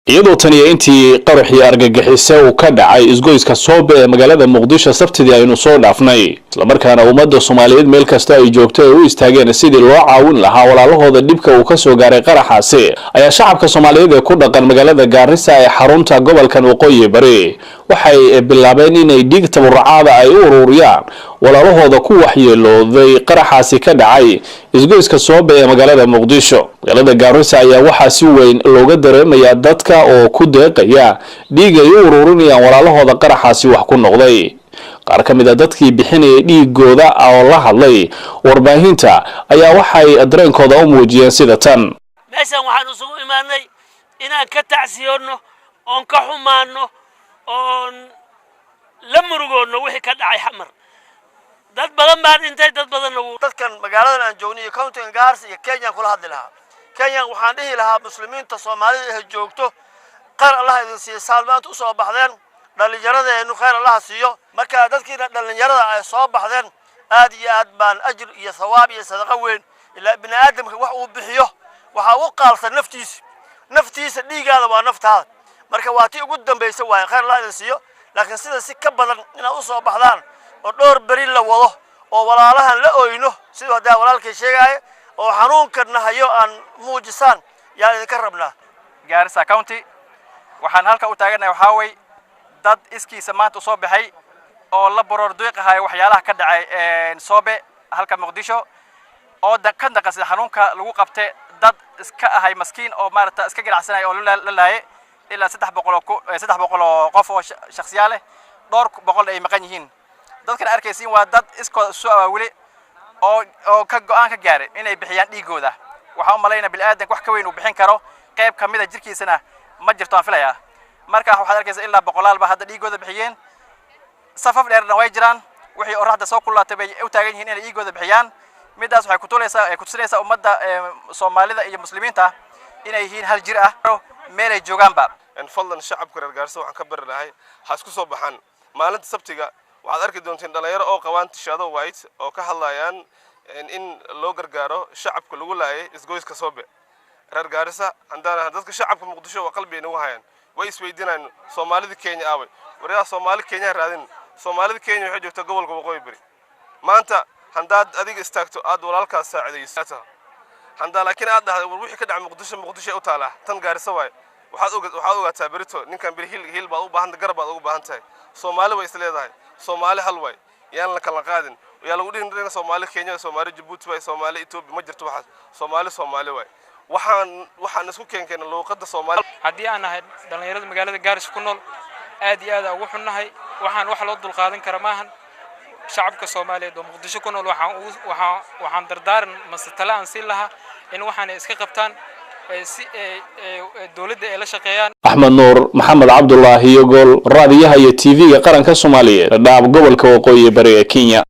Iyadoo taniyo intii qaraxii argagixise uu ka dhacay isgoyska Soobe ee magaalada Muqdisho Sabtidii aynu soo dhaafnay, islamarkaana ummadda Soomaaliyeed meel kasta ay joogto ay u istaageen sidii loo caawin lahaa walaalahooda dhibka uu kasoo gaaray qaraxaasi, ayaa shacabka Soomaaliyeed ee ku dhaqan magaalada Gaarisa ee xarunta gobolkan Waqooyi Bari waxay bilaabeen inay dhiig tabarucaada ay u ururiyaan walaalahooda ku waxyeelooday qaraxaasi ka dhacay isgoyska Soobe ee magaalada Muqdisho. Magaalada Gaarisa ayaa waxaa si weyn looga dareemayaa dadka oo ku deeqaya dhiig ay u ururinayaan walaalahooda qaraxaasi wax ku noqday. Qaar ka mid a dadkii bixinayay dhiigooda oo la hadlay warbaahinta ayaa waxay dareenkooda u muujiyeen sida tan. Meeshan waxaan isugu imaanay inaan ka tacsiyoonno oon ka xumaanno oon la murugoonno wixii ka dhacay Xamar. Dad badan baa dhintay, dad badanna wuu Dadkan magaaladan aan joogno iyo countygan Gaarisa iyo Kenyan kula hadli lahaa. Kenyan waxaan dhihi lahaa, muslimiinta Soomaalida eh joogto, khayr Allah idin siiyo saad maanta usoo baxdeen. Dhallinyaradeennu khayr Allaha siiyo. Marka dadkiina dhallinyarada ay soo baxdeen, aad iyo aad baan ajir iyo thawaab iyo sadaqo weyn. Ilaa bini aadamka wax uu bixiyo waxaa ugu qaalsan naftiisa. Naftiisa, dhiigaada waa naftaada. Marka waa tii ugu dambaysa waaye. Khayr Allah idin siiyo, laakiin sida si ka badan inaad usoo baxdaan oo dhowr beri la wado oo walaalahan la oyno, siduu haddaa walaalkay sheegaayo oo xanuunkan hayo aan muujisaan yaan idinka rabnaa. Gaarisa County waxaan halka u taaganahay waxaa way dad iskiisa maanta usoo baxay oo la baroor diiqahayo waxyaalaha ka dhacay Soobe halka Muqdisho, oo ka daqasay xanuunka lagu qabtay dad iska ahay maskiin oo maarata iska ganacsanaya oo la laaye ilaa 300 oo qof oo shakhsiyaal leh, dhowr boqol ay maqan yihiin. Dadkan arkaysiin waa dad iskooda isu abaabule oo ka go'aan ka gaaray inay bixiyaan dhiigooda. Waxaan u malaynaa bini'aadanka wax ka weyn uu bixin karo qayb ka mid a jirkiisana ma jirto, aan filayaa. Marka waxaad arkaysaa ilaa boqolaalba hadda dhiigooda bixiyeen, safaf dheerna way jiraan. Wixii qorraxda soo kululaatay bay u taagan yihiin inay dhiigooda bixiyaan. Middaas waxay kutulaysaa, ay kutusinaysaa ummadda Soomaalida iyo muslimiinta inay yihiin hal jir ah meelay joogaanba. Fadlan, shacabka reer Gaarisa waxaan ka bari lahay ha isku soo baxaan maalinta Sabtiga. Waxaad arki doonteen dhalinyaro oo qabaan tishaado white oo ka hadlayaan in loo gargaaro shacabka lagu laayay isgoyska Soobe. Reer Gaarisa haddaan dadka shacabka Muqdisho waa qalbi nagu hayaan, way isweydiinayaan: Soomaalida Kenya aaway? Waryaa, Soomaali Kenya raadin. Soomaalida Kenya waxay joogtaa gobolka Waqooyi Bari. Maanta haddaad adiga istaagto, aad walaalkaas saacidayso handaa, laakiin aad dhahday: "War, wixii ka dhacay Muqdisho Muqdisho u taalaa, tan Gaarisa waaye," waxaad ogaataa berito ninkan beri hil hil baad u baahan, garab baad ugu baahan tahay. Soomaali way is leedahay, Soomaali hal waay. Yaan la kala qaadin, yaa lagu dhihin dhina Soomaali Kenya, Soomaali Jabuuti waay, Soomaali Ethiopia. Ma jirto waxaas. Soomaali Soomaali waay. Waxaan isku keenkeena luuqadda Soomaali. Haddii aan nahay dhallinyarada magaalada Gaaris ku nool, aad iyo aad ugu xunnahay. Waxaan wax loo dulqaadan kara maahan. Shacabka Soomaaliyeed oo Muqdisho ku nool waxaan dardaaran mase tale aan siin lahaa in waxaanay iska qabtaan si dowladda ay la shaqeeyaan. Axmed Nuur Maxamed Cabdulaahi Yogol, raadiyaha iyo TV-ga Qaranka Soomaaliyeed, Dhadhaab, gobolka Waqooyi Bari ee Kenya.